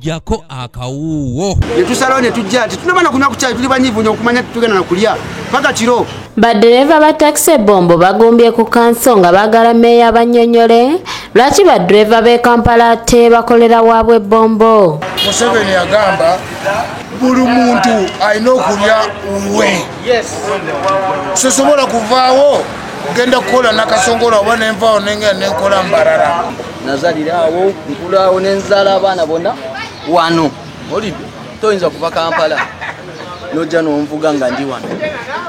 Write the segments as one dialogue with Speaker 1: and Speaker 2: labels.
Speaker 1: Jako akawuwo.
Speaker 2: Netusalawo ne tujja tetunaba kunywa ku kyayi, tuli banyiivu nnyo okumanya titugenda na kulya paka kiro.
Speaker 3: Baddereeva ba takisi e Bombo bagumbye ku kanso nga baagala mmeeya bannyonnyole lwaki baddereeva b'e Kampala ate bakolera waabwe Bombo.
Speaker 4: Museveni yagamba buli muntu alina okulya wuwe. Sosobola kuvaawo genda kukola Nakasongola oba nenvaawo nengenda nenkola Mbarara.
Speaker 5: Nazalira awo, nkula awo nenzaala abaana bonna wano. Olidde toyinza kuva Kampala n'ojja n'onvuga nga ndi wano.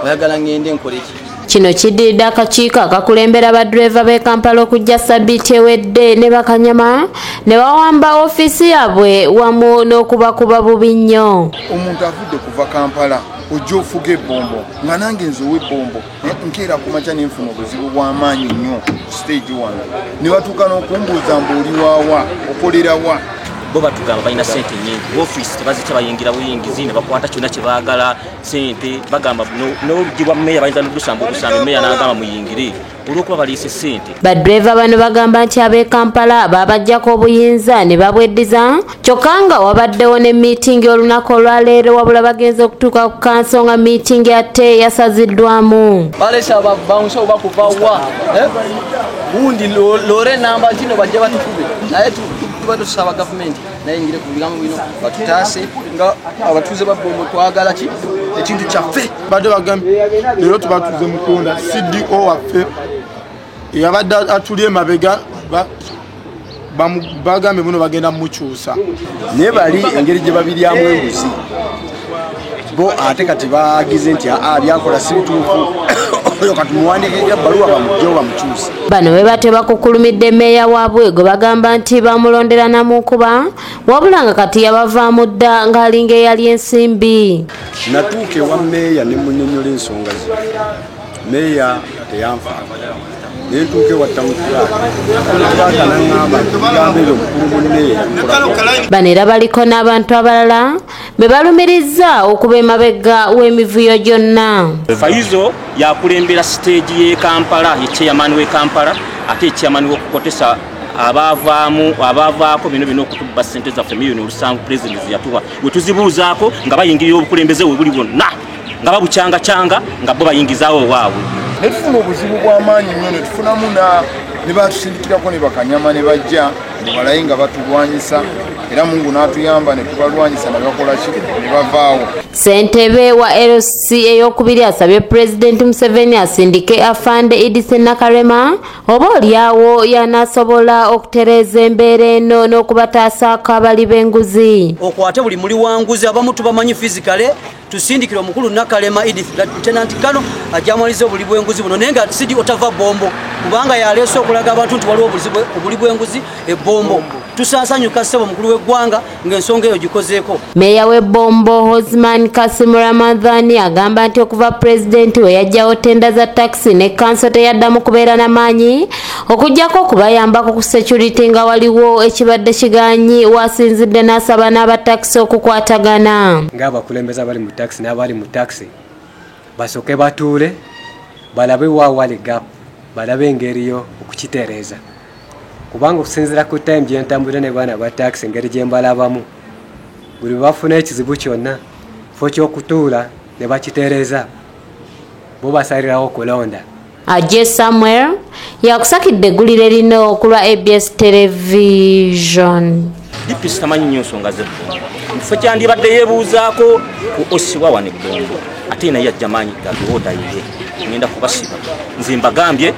Speaker 5: Oyagala ngende nkole ki?
Speaker 3: Kino kiddiridde akakiiko akakulembera baddereeva b'e Kampala okujja sabbiiti ewedde ne bakanyama ne bawamba ofiisi yaabwe wamu n'okubakuba bubi nnyo.
Speaker 4: Omuntu avudde kuva Kampala ojja ofuga ebbombo nga nange nze ow'ebbombo nkeera ku makya ne nfuna obuzibu bw'amaanyi nnyo ku stage wano ne batuuka n'okumbuuza mbu oli waawa okolera wa.
Speaker 6: Bo batugamba balina ssente nnyingi, ofiisi tebazitya, bayingira buyingizi ne bakwata kyonna kye baagala ssente. Bagamba n'oluggi bwa mmeeya bayinza n'olusamba obusambi, mmeeya n'agamba muyingire olw'okuba baliise ssente.
Speaker 3: Baddereeva bano bagamba nti ab'e Kampala baabaggyako obuyinza ne babweddiza, kyokka nga wabaddewo ne miitingi olunaku olwaleero, wabula bagenze okutuuka ku kanso nga miitingi ate yasaziddwamu.
Speaker 5: Baleese ababawunsa oba kuva wa gundi loore namba kino bajja batukube, naye tuba tusaba gavumenti nayingire ku bigambo bino batutaase nga abatuuze ba Bombo twagala ki ekintu kyaffe.
Speaker 7: Badde bagambye leero tubatuuze mukunda CDO waffe eyabadde atuli emabega bagambye buno bagenda mumukyusa.
Speaker 2: Naye bali engeri gye babiryamu enguzi bo ate kati bagize nti byakola si bituufu, oyo kati muwandiikirira ebbaluwa bamugyewo bamukyuse.
Speaker 3: Bano bwe batyo bakukulumidde mmeeya waabwe gwe bagamba nti bamulondera namunkuba, wabula nga kati yabavaamu dda ng'alinga eyali ensimbi.
Speaker 2: Natuuka ewa mmeeya ne munnyonnyola ensonga ze, mmeeya teyanfaako. Ne ntuuka ewa town clerk, clerk n'aŋŋamba nti ebigambo ebyo mukulu munne yabikolako.
Speaker 3: Bano era baliko n'abantu abalala be balumiriza okuba emabega w'emivuyo gyonna.
Speaker 6: Faizo yakulembera siteegi y'e Kampala, ye chairman w'e Kampala, ate chairman w'okukotesa abaavaamu abaavaako bino bino okutubba ssente zaffe miliyoni 7 pulezidenti ze yatuwa. We tuzibuuzaako nga bayingirira obukulembeze we buli bwonna nga babucyangacyanga nga bo bayingizaawo waabwe.
Speaker 4: Ne tufuna obuzibu bw'amaanyi nnyo ne tufunamu ne batusindikirako ne bakanyama ne bajja ne balayi nga batulwanyisa, era Mungu n'atuyamba ne tubalwanyisa ne bakola ki ne bavaawo.
Speaker 3: Ssentebe wa LC ey'okubiri asabye Pulezidenti Museveni asindike afande Edith Nakalema oba oliawo yanaasobola okutereeza embeera eno n'okubataasaako abali b'enguzi.
Speaker 5: Okwate buli muli wanguzi abamu tubamanyi physically, tusindikire omukulu Nakalema Edith Lieutenant Colonel ajja amalize obuli bw'enguzi buno, naye nga CDO tava Bombo kubanga yaleese okulaga abantu nti waliwo obuli bw'enguzi e Bombo. Tusaasanyuka ssebo mukulu w'eggwanga ng'ensonga eyo gikozeeko.
Speaker 3: Meeya w'e Bombo Hosman Kasim Ramadhani agamba nti okuva pulezidenti we yaggyawo tenda za takisi ne kanso teyaddamu kubeera n'amaanyi okuggyako okubayambako ku security nga waliwo ekibadde kiganyi, wasinzidde n'asaba n'abatakisi okukwatagana.
Speaker 8: Ng'abakulembeze abali mu takisi n'abali mu takisi basooke batuule balabe wa wali gap, balabe engeri yo okukitereeza, kubanga okusinziira ku time gye ntambulira ne baana ba takisi engeri gye mbalabamu buli bwe bafuna ekizibu kyonna kifo ky'okutuula ne bakitereeza bo basalirawo kulonda.
Speaker 3: Aje Samuel yakusakidde eggulire lino ku lwa ABS Television.
Speaker 6: DPC tamanyi nnyo nsonga z'ebbombo, mu kifo kyandibadde yeebuuzaako ku osibwa wano ebbombo, ate naye yajja maanyi gagewoodayiye ngenda kubasiba nze mbagambye.